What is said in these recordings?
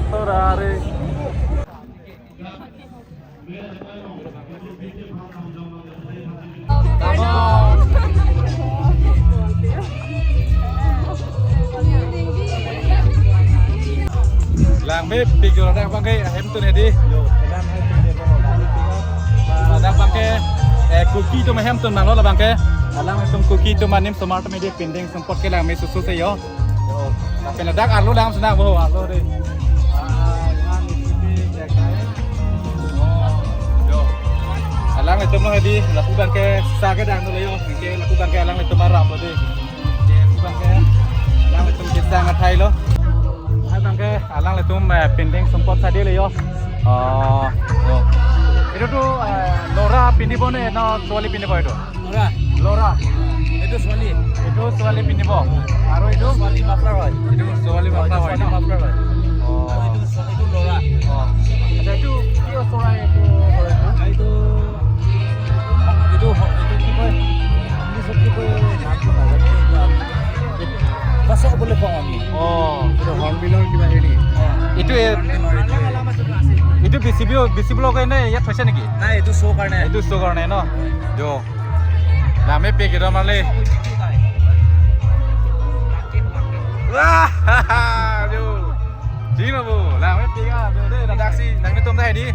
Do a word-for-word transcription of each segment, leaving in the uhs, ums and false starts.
Sorry. Langmepik jo ladak abangke ahemtun hedi. Ladak abangke, eh, Kuki atum ahemtun nanglo labangke. Alanglitum Kuki atum anim osomar atum hedi pindeng sumpot ke langme susu se jo. Jo. Lapen ladak arlo langsi nang bo arlo dei. Ah, yang isi di jagai. Oh, jo. Alanglitum lo hedi, lapu abangke sa kedang dolo jo. Anke lapu abangke alanglitum arap lo dei. Anke lapu abangke alanglitum kesang athai lo. Hai abangke alanglitum, eh, pindeng sumpot sadi le jo. Oh, jo. Itu tu, eh, lora pindibo ne, no suwali pindibo itu? Lora. Lora. Itu suwali. Itu suwali pindibo. Aru itu? Suwali muffler hoy. Itu suwali muffler hoy, no? Suwali muffler hoy. Oh. Aru itu, itu lora. Oh. Accha, itu, itu lora itu, lora itu. Itu, itu ki koi? English-ot ki koi? Pasok bole pong ami. Oh. Itu hornbill-or kiba heri. Oh. Itu, eh, hornbill-or itu. Itu visible, visible-or karone yath those neki? Nai, itu show karone. Itu show karone, no? Jo. Langmepik kedo marli. Wah, jo. Jing lo bo, langmepik ah, jo dei, ladak si, nanglitum ta hedi.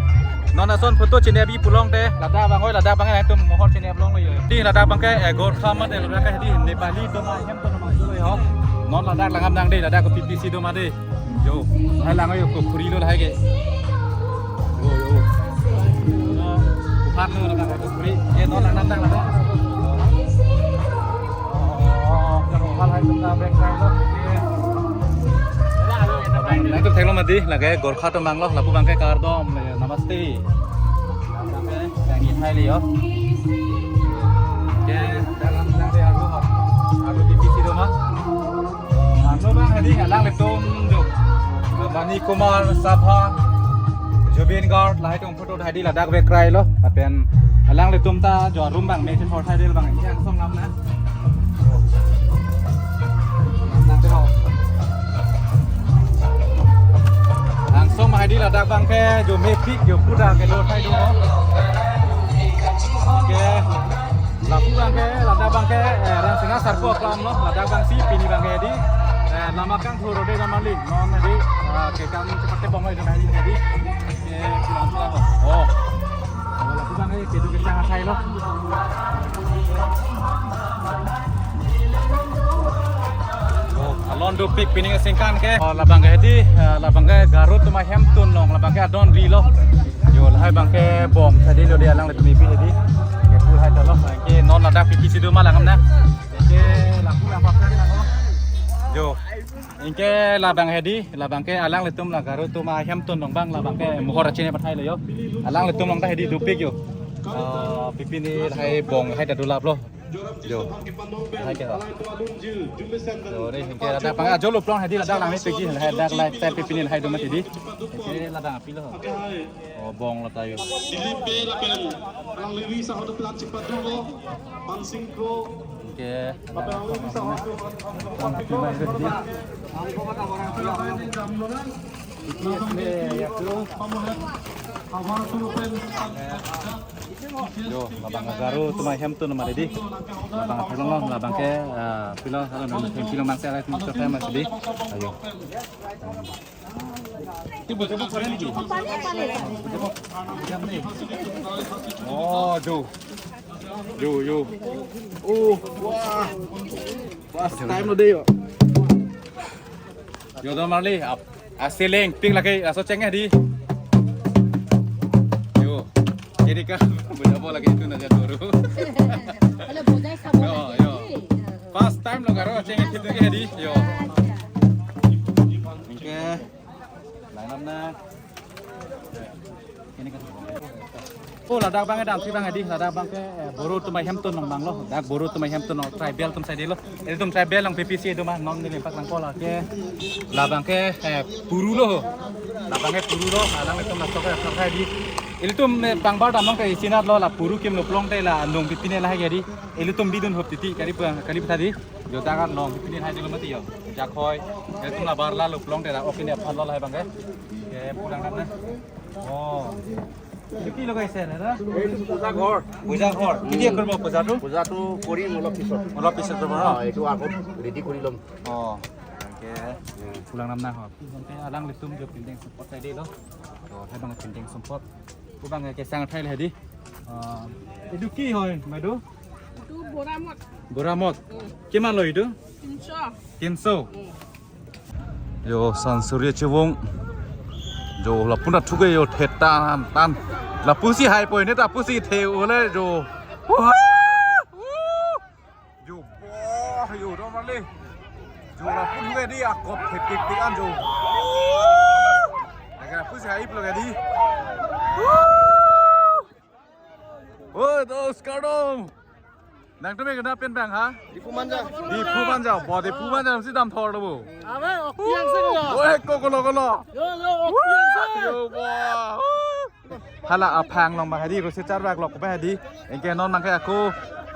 Non ason photo chini abi pulote, ladak abang oi, ladak abang nangtum mohor chini abi longlo jo. Di ladak abangke, eh, Gorkha mate ladak hedi, Nepali atum ahemtun abang jo. Non ladak langdam nang dei, ladak ke P P C atum dei. Jo, hai lang jo, ko khuri lo hai ke. Jo, jo. Kuphan lo ladak ko khuri. Ye non langdam nang ladak. Oh, ko kuphan hai atum ta back side lo. Nangtum theklong mati, lake Gorkha atum abang lo, lapu abangke kardom, namaste. Yang ini hai le jo. Oke, dalam nang dei arlo, arlo di P P C atum ma. Arlo abang hedi alanglitum jo. Mani Kumar, Sabha, Zubeen Garg, lahai atum photo hedi ladak bek krai lo. Lapen alanglitum ta jo room abang mesen hor thai del abang. Yang song lam na. Lam na te ho. Langsung hedi ladak abangke jo mepik jo puda kedo thai do ho. Oke. Lapu abangke, ladak abangke, eh, Rangsina Sarpo aklam lo, ladak abang si pini abangke hedi, eh, lama kangthur rode namali, non hedi, eh, kekang seperti bongoi itu hedi, hedi, eh, pulang pulang lo. Oh. Lapu abangke, kedo kesang athai lo. Oh, alon dopik pini ningkan ke. Oh, labangke hedi, eh, labangke Garo atum ahemtun along, labangke adon ri lo. Jo, lahai abangke bong sadi lo dei alanglitum ipi hedi. Ke pool hai tolo. Anke non ladak P P C atum ma langdam na. Anke lapu lapu lagi lang ho. Jo. Anke labang hedi, labangke alanglitum la Garo atum ahemtun along abang labangke mohor chini pathai lo jo. Alanglitum along ta hedi dopik jo. Eh, pipini lahai bong hai ta dulap lo. Jo. Hai ke. Jo, dei, anke ladak abang ajo lo plong hedi ladak langmepik ji, ladak lifestyle pipini lahai do mati di. Anke ladak api lo. Oh, bong lo tayo. Dilip Bey lapen Rang Levi sahot plan chipadu lo. Pansing Kro. Anke. Lapen Rang Levi sahot. Bong api lo hedi. Ini ya, lo. Jo, labang Garo atum ahemtun ma hedi. Labang api lo, labangke, eh, pilo, halo, non, pilo mangse alai atum terus mas di. Ayo. Oh, jo. Jo, jo. Oh, wah. First time lo dei jo. Jo, do marli, ap, aseleng, pik lake, laso cheng hedi. Jo, jadi kan, beda bo lagi itu naja dulu. Kalau bodai sama Jo, lagi. Jo. First time lo Garo cheng hedi, hedi, jo. Oke, lain na. Oh, ladak abangke dam si abang hedi, ladak abangke, eh, Boro atum ahemtun along abang lo, dak Boro atum ahemtun along tribal atum sadi lo. Itum tribal along P P C itum ma non neli pak langkol lake. Labangke, eh, puru lo. Labangke puru lo, alanglitum masuk ke, masuk ke di. Ilitum, eh, pangbar damlong ke isinat lo, la puru kim lo plong te la nong pipine lahai ke di. Ilitum bidun hop titi kari pa, kari pa di. Jo dagar long pipine lahai dolo mati jo. Jakhoi. Ilitum la bar la lo plong te la oke ne aphan lo lahai bang ke. Ke pulang nang na. Oh. Itu ki lo kaise na? এইটো পূজা ঘৰ। পূজা ঘৰ। কেতিয়া কৰিব পূজাটো? পূজাটো কৰিম অলপ পিছত। অলপ পিছত কৰিব ন? অ, এইটো আগত ৰেডি কৰি ল'ম। Oh. Oke. Pulang nang na ho. Alanglitum jo pindeng sumpot tadi lo. Oh, hai bang pindeng sumpot. Pu bang ke sang thai le di. Ah, itu ki hoi, madu? Itu boramot. Boramot. Hmm. Kiman lo itu? Tinso. Tinso. Hmm. Jo, Sansuri Chiwung. Jo, lapu na thuke jo thetan tan. Lapusi hai poi ne ta pusi the ole jo. Wah! Jo, boh, jo, dong mali. Jo, lapu thuke di akop thepik tik an jo. Laga pusi hai plo ke di. Oi, dos kardom. Nangtum ke na pen bang ha? Diphu Manja. Diphu Manja. Bo Diphu Manja si damthor lo bo. Abe, okiang se ya. Oi, ko kolo kolo. Yo, yo, okiang se. Yo, bo. Hala aphang long ba hadi, rosi char bak lok ba hadi. Anke non nangke ako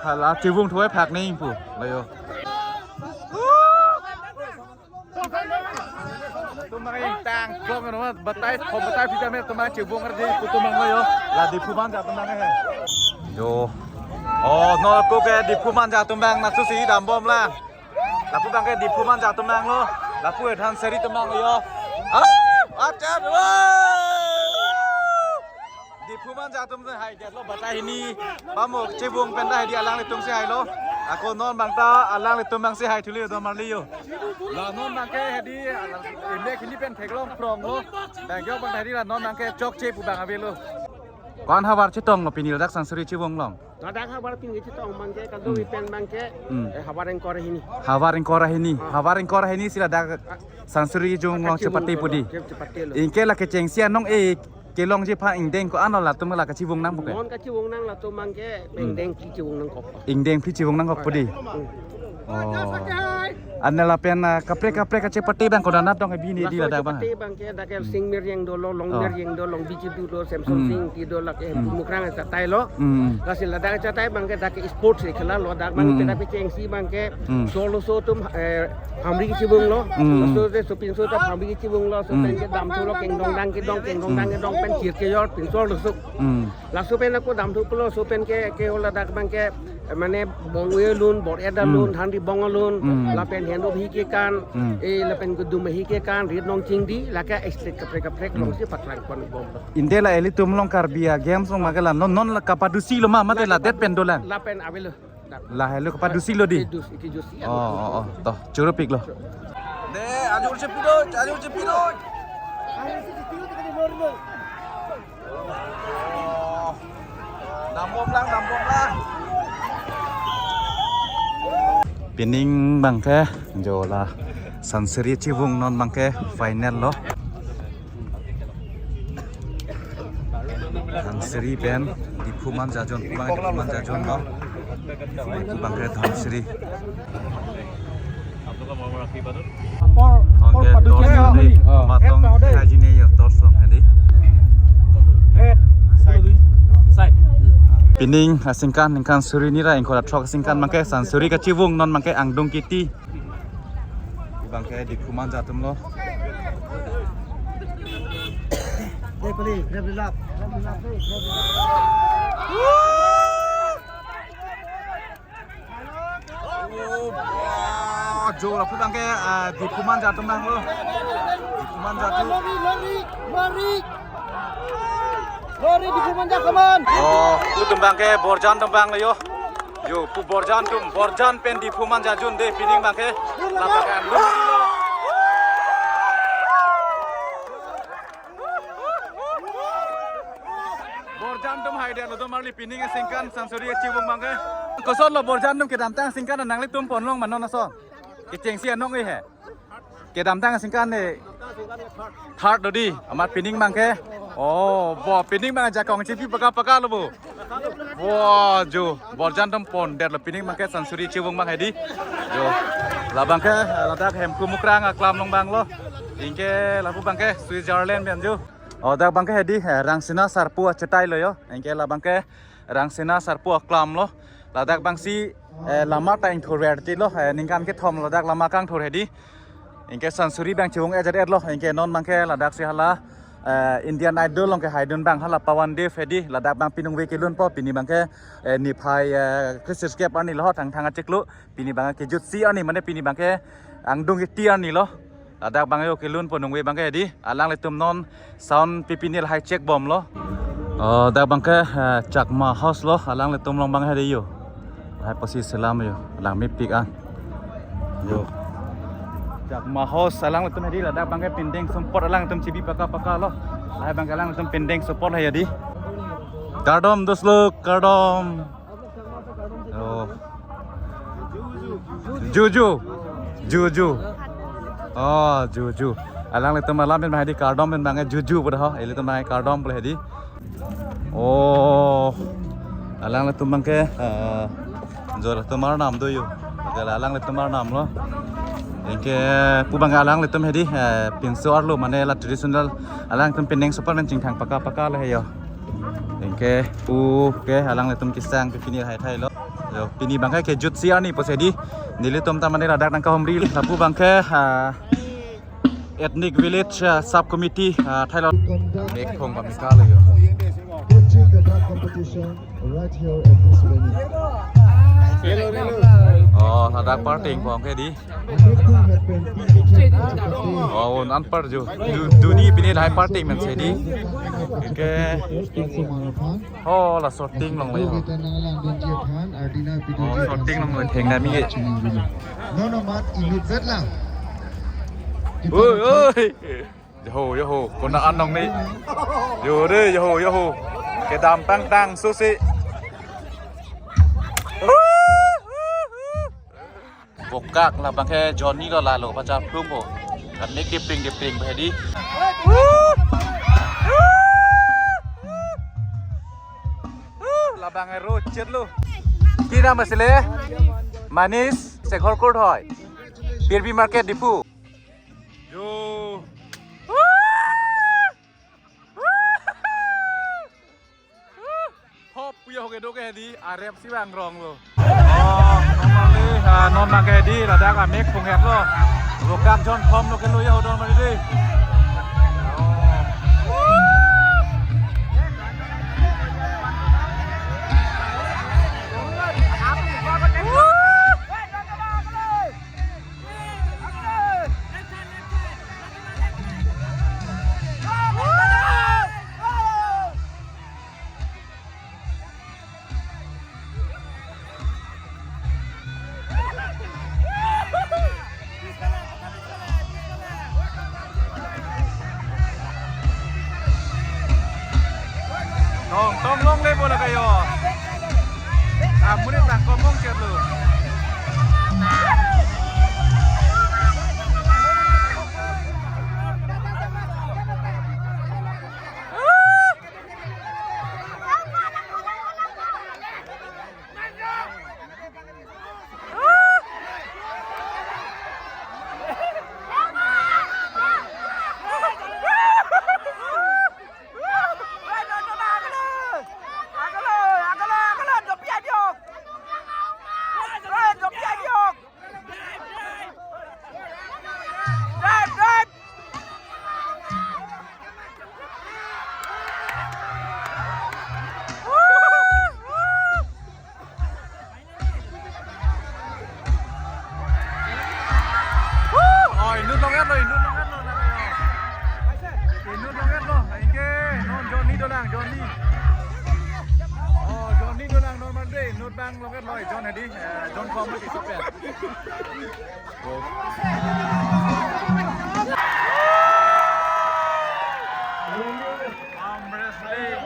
hala Chiwung thoi phak ning pu. Lo jo. Tum bang tang klong no batai, ko batai pita me tum bang Chiwung ardi pu tum bang lo jo. La Diphu Manja tum bang he. Jo. Oh, no ko ke Diphu Manja tum bang na susi dambom la. Lapu bang ke Diphu Manja tum bang lo. Lapu Dhansiri tum bang lo jo. Ah, achan. Diphu Manja atum si hai det lo batai hini. Pamo Chiwung pen ta hai di alanglitum si hai lo. Ako non bang ta alanglitum bang si hai thuli do marli jo. La non bang ke hai di alang imek hini pen theklong prong lo. Bang jo bang hai di la non bang ke chokche pu bang ave lo. Ko-an havar chetong lo pini ladak Sansuri Chiwung along? Ladak havar pini chetong bang ke kado Hmm. ipen bang ke Hmm. eh, havar ingkoi ra hini. Havar ingkoi ra hini. Ah. Havar ingkoi ra hini si ladak Sansuri Chiwung along Chiwung chepate pu di. Chepate lo. Anke la kechengsi anong e kelongji aphan ingdeng ko-an lo latum la kachiwung nang pu ke? Non kachiwung nang latum bang ke Hmm. ingdeng phli chiwung nangkok. Ingdeng phli chiwung nangkok pu di. Hmm. Oh. Ane lapen, ah, kaprek kaprek kachepate bang ko danat dong bini di laso ladak bang. Chepate bang ke dak Hmm. Sing Mir Rieng dolo, Long Oh. Mir Rieng dolo, Long Bichi dolo, Samson Hmm. Sing ti dolo ke Hmm. Mukrang chatai lo. Hmm. Lasi ladak chatai bang ke dak sports ke khela lo dak bang Hmm. ke dak chengsi bang ke Hmm. solo so atum, eh, hamri chiwung lo. Hmm. Laso de sopinso ta hamri chiwung lo, so Hmm. pen ke damthu lo kengdong dang kedong, kengdong dang Hmm. kedong pen chir kejor pinso lo so. Hmm. Laso pen ako damthu pulo, so pen ke, ke ladak bang ke, eh, mane bong-e alun, bor-et alun, Hmm. thanri bong alun, Hmm. lapen heno hi kekan, Hmm. eh, lapen kedum hi kekan, rit nong chingdi, lake extra kaprek kaprek Hmm. longsi paklang pon bom. Ante la ilitum along Karbi a games along ma ke la non non la kapadusi lo ma mate la det pen dolang. Lapen ave lo. La helo kapadusi lo di. Iki dus, iki dus, iya. Oh, oh, oh. To, choro pik lo. De, ajo chepi do, ajo chepi do. Oh. Dambom lang, dambom lang. Pining bang ke, jo la Sansuri Chiwung non bang ke final lo. Dhansiri pen Diphu Manja ajon, bang Diphu Manja ajon lo. Bang ke Dhansiri. Bang ke tor ni matong hai jine yo tor song hadi. Pining aningkan ningkan suri ni ra ingkoi ra throk aningkan bang ke Sansuri kachiwung non bang ke angdung kiti. Bang ke Diphu Manja atum lo. Oh, wah, jo lapu bang ke, ah, Diphu Manja atum bang lo. Diphu Manja atum. Lori, lori, lori. Lori Diphu Manja, come on. Oh, ilitum bang ke Borjan atum bang lo yo. Yo, pu Borjan atum, Borjan pen Diphu Manja ajon de pining bang ke. Lapakan lu. Borjan atum hai de lo do marli pining aningkan Sansuri kachiwung bang ke. Koson lo Borjan atum kedamtang aningkan nanglitum ponlong ma non ason. Kechengsi anong e he. Kedamtang aningkan ne third lo di, amat pining bang ke. Oh, bo pining bang ajakong chepi paka paka lo bo. Bo jo, Borjan atum pon det lo pining bang ke Sansuri kachiwung bang hedi. Jo, labang ke, ladak Hemku Mukrang aklam along bang lo. Anke lapu bang ke Switzerland pen jo. Oh, dak abangke hedi, eh, Rangsina Sarpo achetai lo yo. Anke labangke Rangsina Sarpo aklam lo. Ladak abangsi, eh, lama ta ingthurverti lo, eh, ningkan kethom ladak lama kangthur hedi. Anke sansuri abang chevung-et-et lo. Anke non abangke ladaksi hala, eh, Indian Idol along kehaidun abang hala Pawan Dev hedi. Ladak abang piningve kelunpo, pini abangke, eh, niphai, eh, kresirkep arni lo, Thangthang achiklo. Pini abangke kejutsi arni, mane pini abangke angdung kiti arni lo. Ladak abang yo kelunpo ningve abangke hedi. Alanglitum non sound pipinil hai check bom lo. Oh, dak abangke, eh, Chakma House lo, alanglitum along abang hedi yo. Hai posi selam yo, langmepik an. Yo. Chakma House alanglitum hedi, ladak abangke pindeng sumpot alangtum chibi paka paka lo. Lahai abangke alangtum pindeng sumpot hai hedi. Kardom doslok, kardom. Oh. Juju. Juju. Oh, juju. Alanglitum alam pen abang hedi kardom pen abangke juju pu do ho. Ilitum abangke kardom pu hedi. Oh. Alanglitum abangke, eh, jo latum arnam do yo. Oke, alanglitum arnam lo. Anke pu abangke alanglitum hedi, eh, pinso arlo mane la traditional alanglitum pindeng sumpot pen chingthang paka paka lo he yo. Anke pu ke alanglitum kesang pipinil hai thai lo. Yo, pini abangke kejutsi arni pusi hedi. Nelitum ta mane ladak nangkahumri, lapu abangke, ah, Ethnic Village, ah, Sub Committee, ah, thai lo. Mek phong pamika lo yo. Coaching the dance competition right here at this venue. Oh, ladak party phong ke hedi. Mek phong had been indicated as a party. Oh, un anpar jo. Du, duni pini lahai party men si hedi. Oke. Oh, la shooting along lo yo. Oh, shooting along lo, thengdam-ik. Nono mat inut vet lang. Oi, oi. Yoho, yoho. Konat an nong ni. Yo de, yoho, yoho. Kedam pangtang susi. Vokak labangke Johnny lo, lalo pacha plum ho. Kan mek dipring dipring pu hedi. Labang ero chet lo. Ki nam asile? Manish, Sekhor Court hoi. Pirbi Market Diphu. Yo. Hop, puyo ke do ke hedi, arep si bang rong lo. Oh, normally, ah, non abangke hedi, ladak amek phunghet lo. Vokak jon khom lo ke lo ya, udah mari deh. Oh. Tong, tong longle bola kayo. Ah, murid tang komong chet lo. Oh, inut longet lo, inut longet lo, nang ayo. Inut longet lo, anke, non Johnny dolang, Johnny. Oh, Johnny dolang normal deh, inut abang longet lo, John hedi, eh, John Kong lagi sopen. Arm wrestling.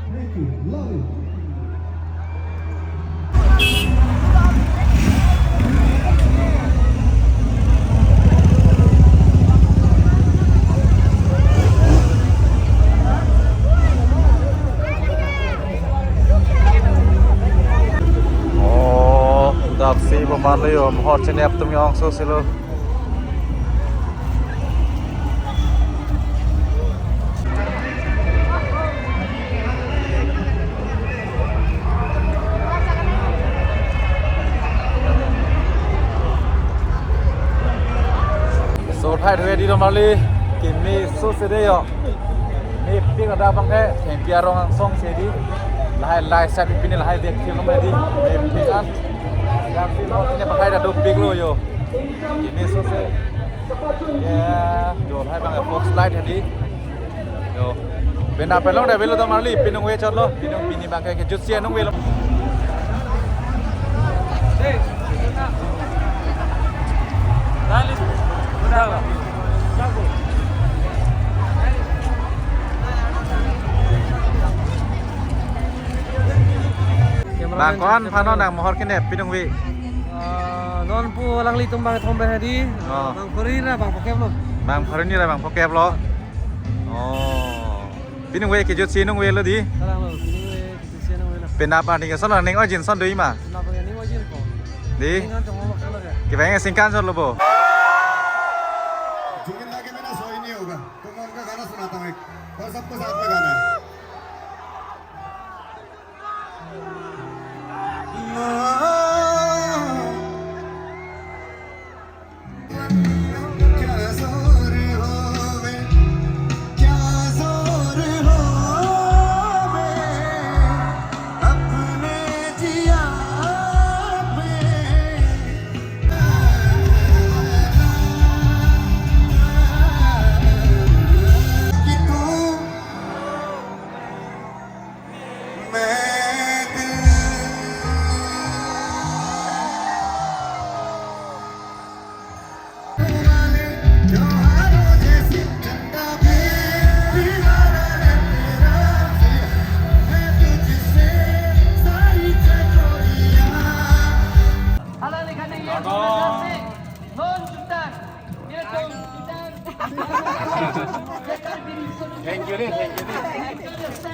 Thank you. Love you. Mali yo, mohor chenep atum yong so silo. So thai thue di do mali, keme so se de yo. Mepik ada abang ke, hempi arong angsong se di. Lahai lahai sat pini lahai det kilo me di. Mepik an. Yang pino ini pakai dah dopik lo yo. Keme so se. Ya, do lahai abang ke fox light di. Yo. Penap pen long de avelo do mali, pinung ve chotlo, pinung pini abang ke kejut si anung velo. Bang ko-an aphan non nang mohor kenep pinung ve? Ah, non pu alanglitum bang thom pen hadi. Oh. Bang pharo hini ra bang phokep lo. Bang pharo hini ra bang phokep lo. Oh. Pinung ve kejut si nung velo di. Kalang lo, pinung ve kejut si nung velo. Penap arni ke son lo, ning ojin son do-i ma? Penap arni ning ojin ko. Di? Ning an chong lo kalang ya. Kevang singkan son lo bo. Zubin दा के बिना सो ही नहीं होगा, तो मैं उनका गाना सुनाता हूँ एक, और सबको साथ में गाना है। क्या जोर होवे, क्या जोर होवे, अपने जिया पे। कि तू मैं दिल वाले त्योहारों जैसे चंदा भी दीवाना है तेरा, है तुझसे सारी चकोरियाँ। Alangli kani ya, non jutan. Thank you, thank you.